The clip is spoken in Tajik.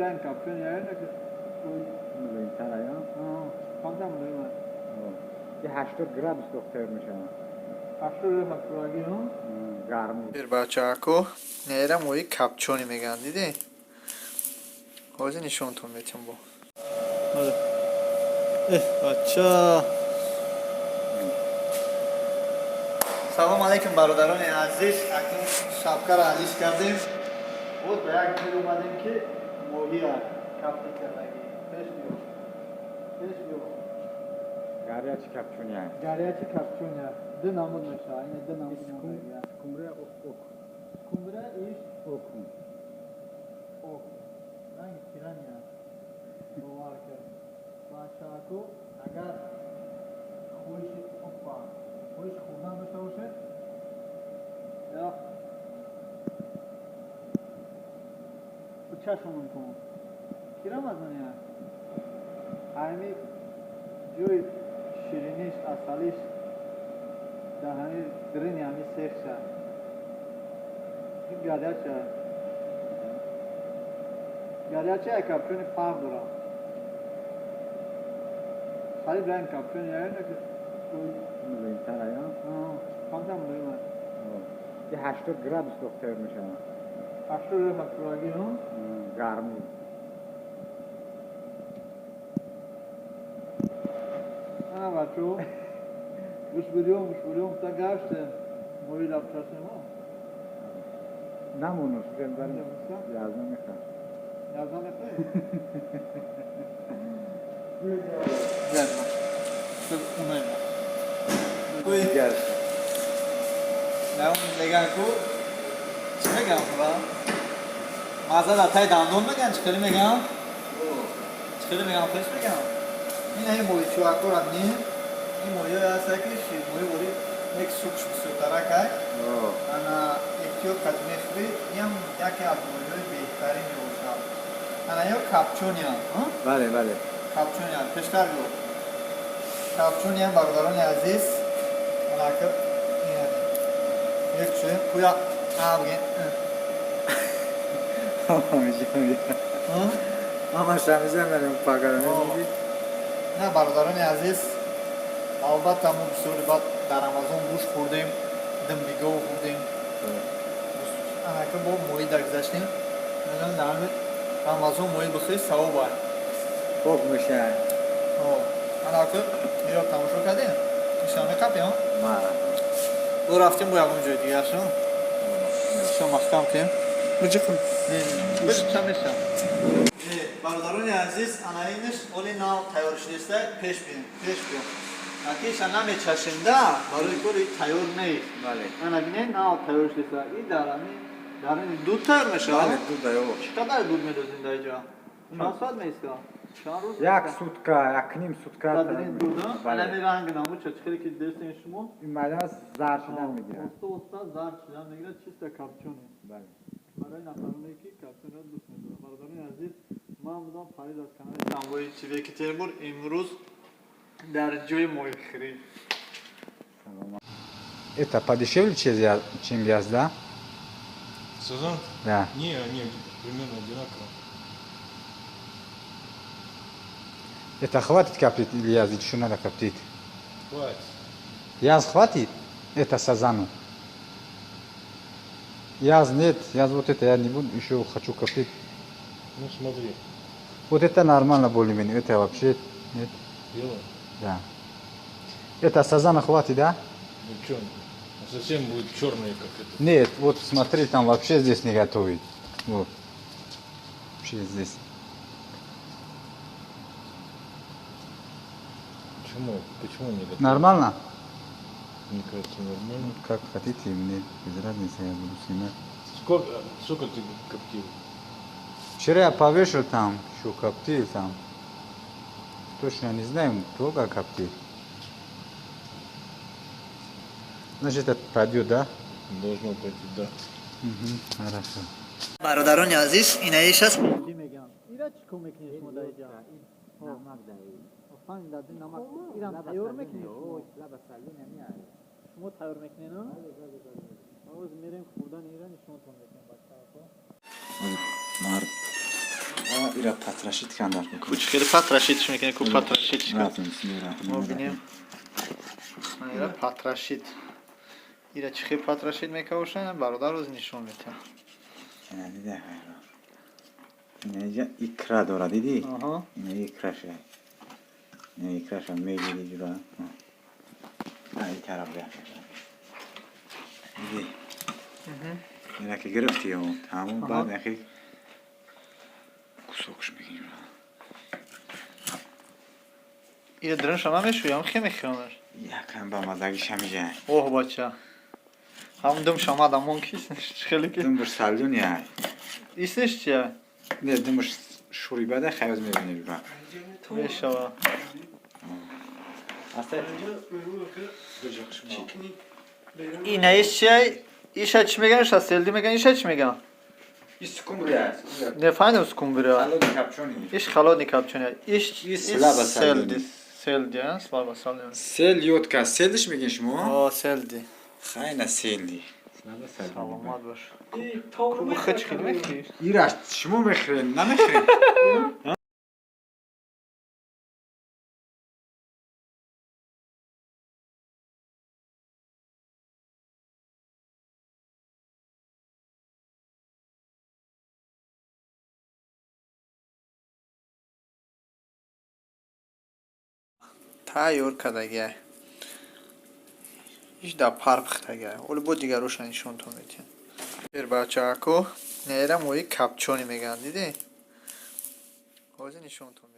ранг копчёный Мулоимтар ая? Камтар мулоим аст. 80 градус дохтер мешавад. 80 ҳафтодаги. Гармӣ. Бачаако, нера моҳи копчёный мегӯянд, дидӣ? Ҳозир нишонтон метиҳам бо. Бача, салом алейкум, бародарони азиз. Акнун шапкаро алиш кардем, боз ба як ҷой омадем, ки моҳия кафти кардагӣ. Пеш биё, пеш биё. Горячий копчёный. Горячий копчёный ду намуд мешавад, ина ду намуд. Скумбрия ок. Скумбрия иш. Окунь. Ок, ранги пиранья, бовар кард. Бачаако, агар хоҳиши, опа, хоҳиши хӯрдан дошта бошед, я чашмон кун, кира мазания, ҳами ҷои шириниш, асалиш дар ҳами дрини ҳами сехша. Горячая, горячая копчёный фарқ дорад. Халиб ранг копчёный. Мулоимтар ая? Камтар мулоим аст. 80 градус дохтер мешавад. 80 ҳафтодаги. Гармӣ. Ана, бачо, гӯшбириён, гӯшбириён та гаштем, моҳи лабчашем. Намонус барем, язна мехоҳам. Язна мехоҳӣ? Унайма. Гашта. Меган ку, чӣ меган? Ба маза дар таи дандон меган, чӣ хеле меган, чӣ хеле меган, пеш меган. Ин ҳами моҳичӯакора бинем, ин моҳиҳое ҳаста, ки моҳи вори нек сукш бисёртаракай. Ана, эҳтиёт қад мехӯрӣ, инам яке аз моҳиҳои беҳтарин мебошад. Ана, ё копчёный ам. Бале, бале. Копчёный ам, пештар гӯ, копчёный ам, бародарони азиз. Анака, як чӯем куя абген. Ҳамаша мезанем, пагара. На, бародарони азиз, албатта, мо бисёри баъд дар Рамазон гӯшт хӯрдем, димбигов хӯрдем, анака бо моҳӣ дагзаштем. Мегӯям, дар ҳами Рамазон моҳӣ бихӯри, савоб ай. Пок мешавад. Анака, иро тамошо кардем, ишон мекапем, бо рафтем бо ягон ҷои дигаршон, шо маҳкам кунем. Меша. Бародарони азиз, ана инаш оли нав тайёр шудеста. Пеш бием, пеш бием. Акиша намечашем да, барои кори тайёр нест. Ана бинед, нав тайёр шудеста. И дар ами дарини дуд тайёр мешавад. Чӣ қадар дуд медозем дар иҷа? Чанд соат меиста? Чанд рӯз? Як сутка, якним сутка. Дарини дуд анами ранг намуча, чӣ хеле ки дестем шумо. Ин майда зард шудан мегирад. Оста оста зард шудан мегирад, чисто копчёный. Барои нафароне, ки копчёный ро дӯст медорад. Бародарони азиз, ман будам Фарид аз канали Самбои ТВ Екатеринбург. Имрӯз дар ҷои моҳихӯрӣ. Это подешевле, чем яз, да? Сазан? Да. Не, они примерно одинаково. Это хватит коптить или яз еще надо коптить? Хватит. Яз хватит? Это сазану. Яз нет, яз вот это я не буду, еще хочу коптить. Ну смотри. Вот это нормально более-менее, это вообще нет. Белое? Да. Это сазана хватит, да? Ну что, совсем будет черный, как это. Нет, вот смотри, там вообще здесь не готовит. Вот. Вообще здесь. Почему? Почему не готовит? Нормально? Мне кажется, нормально. Ну, как хотите, мне без разницы, я буду снимать. Сколько ты коптил? Вчера я повешал там, еще коптил там. Точно не знаю, долго коптил. Значит, это пройдет, да? Должно пойти, да. Угу, хорошо. Бародарони азиз, инаиш аст, мегӯям, ира чӣ кор мекунед шумо дар иҷа? Фаҳмидад, намак ирам тайёр мекунед шумо? Шумо тайёр мекунед? Ҳоз мерем, хӯрдани ира нишонтон мекунем, бачаҳо. Мард. Ира потрошить кандар. Ку чӣ хеле потрошить мекунӣ, ку потрошить. Рафтем, бисмиллоҳир. Мо бинем. Ира потрошить. Ира чӣ хел потрошить мекавошад, бародар рӯз нишон метиҳад. Ина дида хайро. Ина иҷа икра дора, дидӣ? Аҳа. Ина икраша. Ина икраша мегири ҷура. А, и тараф бия. Дидӣ? Ина ки гирифти, тамом, баъд нахи кусок ш мегири ҷура. Ира дрынша намешӯям, хе мехӯрамаш. Якам ба мазагиш ҳамиҷа. Оҳ, бача. Ҳам дум шамада мон киснеш хеле ки. Думбуш солёный ай. Иснеш чия? Не, думбуш шӯрибада, хаёз мебинӣ ҷура. Мешава. Аста. Ина иш чия? Иша чӣ меган? Иша сельди меган, иша чӣ меган? Ис скумбрия. Не фаҳмидам скумбрия. Холодный копчёный. Иш холодный копчёный. Иш Иш слабо сельди. солёный. Сельди, а? Слабо солёный. Селёдка, селдиш мегин шумо? О, сельди. Хайна сельди. Саломат бош. Ку хеч хел мехӯрӣ? Ираш шумо мехӯред, намехӯред? Тайёр кардагиай. Иш дар пар пухтагиай. Оли бо дигароша нишонтон метиҳам. Бер, бачаако, нера моҳи копчёный мегӯянд, дидӣ? Ҳозир нишонтон.